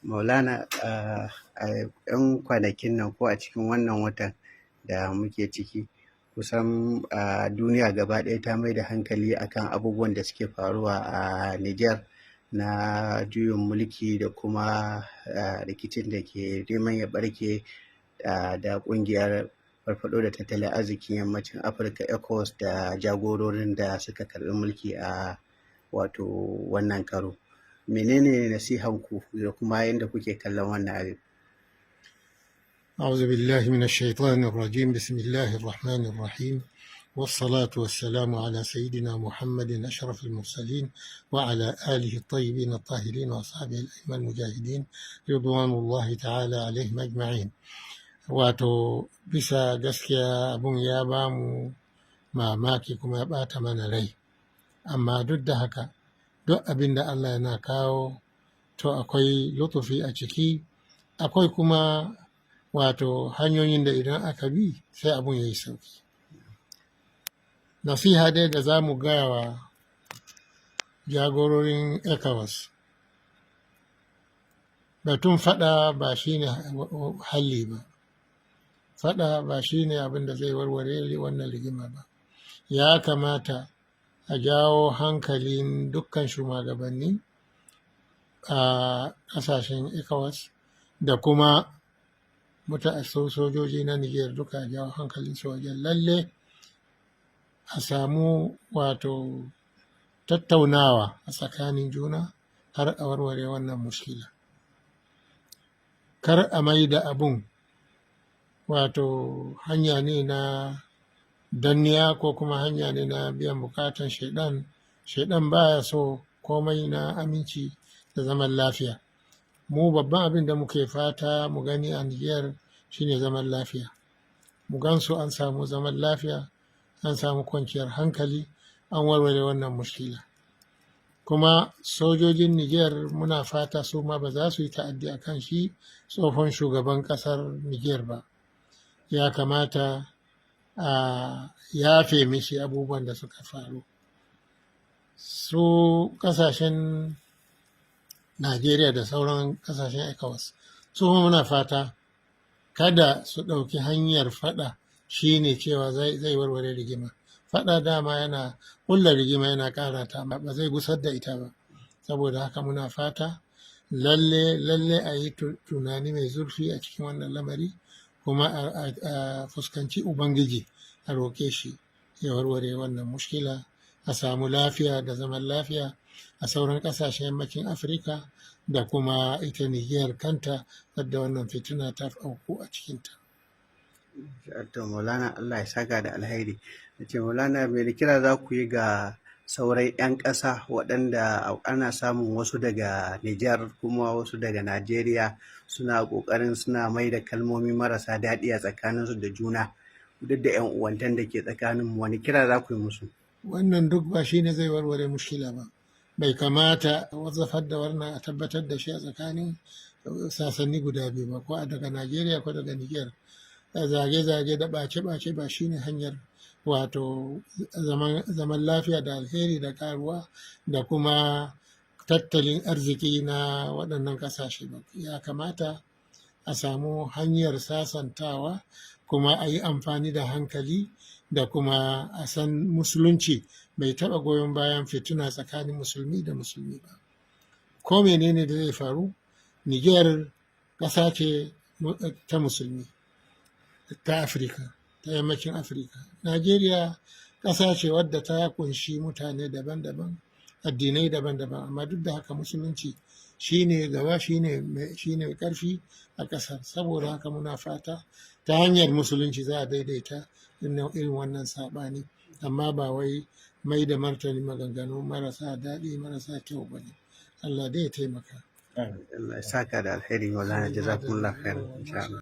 Maulana, a 'yan kwanakin nan ko a cikin wannan watan da muke ciki, kusan duniya gaba ɗaya ta mai da hankali akan abubuwan da suke faruwa a Nijar na juyin mulki da kuma rikicin da ke neman ya ɓarke da ƙungiyar farfaɗo da tattalin arzikin yammacin Afirka ECOWAS da jagororin da suka karɓi mulki a wato wannan karo. Menene nasihanku da kuma yadda kuke kallon wannan abin? أعوذ بالله من الشيطان الرجيم، بسم الله الرحمن الرحيم، والصلاة والسلام على سيدنا محمد أشرف المرسلين وعلى آله الطيبين الطاهرين وأصحابه الأئمة المجاهدين رضوان الله تعالى عليهم أجمعين. Wato bisa gaskiya abun ya ba mu mamaki kuma ya ɓata mana rai, amma duk da haka, duk abin da Allah yana kawo, to akwai lutufi a ciki, akwai kuma wato hanyoyin da idan aka bi sai abun ya yi sauki. Nasiha dai da za mu gaya wa jagororin ECOWAS, batun faɗa ba shi ne halli ba, faɗa ba shi ne abin da zai warware wannan rigima ba. Ya kamata a jawo hankalin dukkan shugabanni a ƙasashen ECOWAS da kuma sojoji na Nijar duka, a jawo hankalinsu wajen lalle a samu wato tattaunawa a tsakanin juna har a warware wannan mushkila. Kar a mai da abun wato hanya ne na danniya ko kuma hanya ne na biyan bukatan shaidan. Shaidan baya so komai na aminci da zaman lafiya. Mu babban abin da muke fata mu gani a Nijar shine zaman lafiya. Mu gansu an samu zaman lafiya, an samu kwanciyar hankali, an warware wannan mushkila. Kuma sojojin Nijar muna fata su ma ba za su yi ta'addi a kan shi tsohon shugaban ƙasar Nijar ba. Ya kamata a yafe mishi abubuwan da suka faru. Su ƙasashen Najeriya da sauran ƙasashen ECOWAS, su ma muna fata kada su ɗauki hanyar faɗa shi ne cewa zai warware rigima. Faɗa dama yana ƙulla rigima, yana ƙara ta, ba zai gusar da ita ba. Saboda haka muna fata lalle lalle a yi tunani mai zurfi a cikin wannan lamari, kuma a fuskanci Ubangiji, a roƙe shi ya warware wannan mushkila, a samu lafiya da zaman lafiya a sauran ƙasashen yammacin Afirka da kuma ita Nijar kanta wadda wannan fitina ta auku a cikinta. To Maulana, Allah ya saka da alheri. Ce Maulana, me kira za ku yi ga sauran 'yan ƙasa waɗanda ana samun wasu daga Nijar kuma wasu daga Najeriya suna ƙoƙarin suna mai da kalmomi marasa daɗi a tsakaninsu da juna, duk da 'yan uwantan da ke tsakaninmu, wani kira za ku yi musu? Wannan duk ba shi ne zai warware mushkila ba. Bai kamata a wazzafar da wannan, a tabbatar da shi a tsakanin sasanni guda biyu ba, ko a daga Najeriya ko daga Nijar. Zage-zage da ɓace-ɓace ba shi ne hanyar wato zaman lafiya da alheri da karuwa da kuma tattalin arziki na waɗannan ƙasashe ba. Ya kamata a samu hanyar sasantawa, kuma a yi amfani da hankali, da kuma a san musulunci bai taɓa goyon bayan fitina tsakanin musulmi da musulmi ba. Ko menene da zai faru, Nijar ƙasa ce ta musulmi ta Afirka, ta yammacin Afirka. Najeriya ƙasa ce wadda ta kunshi mutane daban-daban, addinai daban-daban, amma duk da haka musulunci shine gaba, shine ƙarfi a ƙasar. Saboda haka muna fata ta hanyar musulunci za a daidaita irin wannan saɓani, amma ba wai mai da martani maganganu marasa daɗi, marasa kyau ba ne. Allah dai ya taimaka. Allah ya saka da alheri, Maulana, jazakumullah khairan, insha Allah.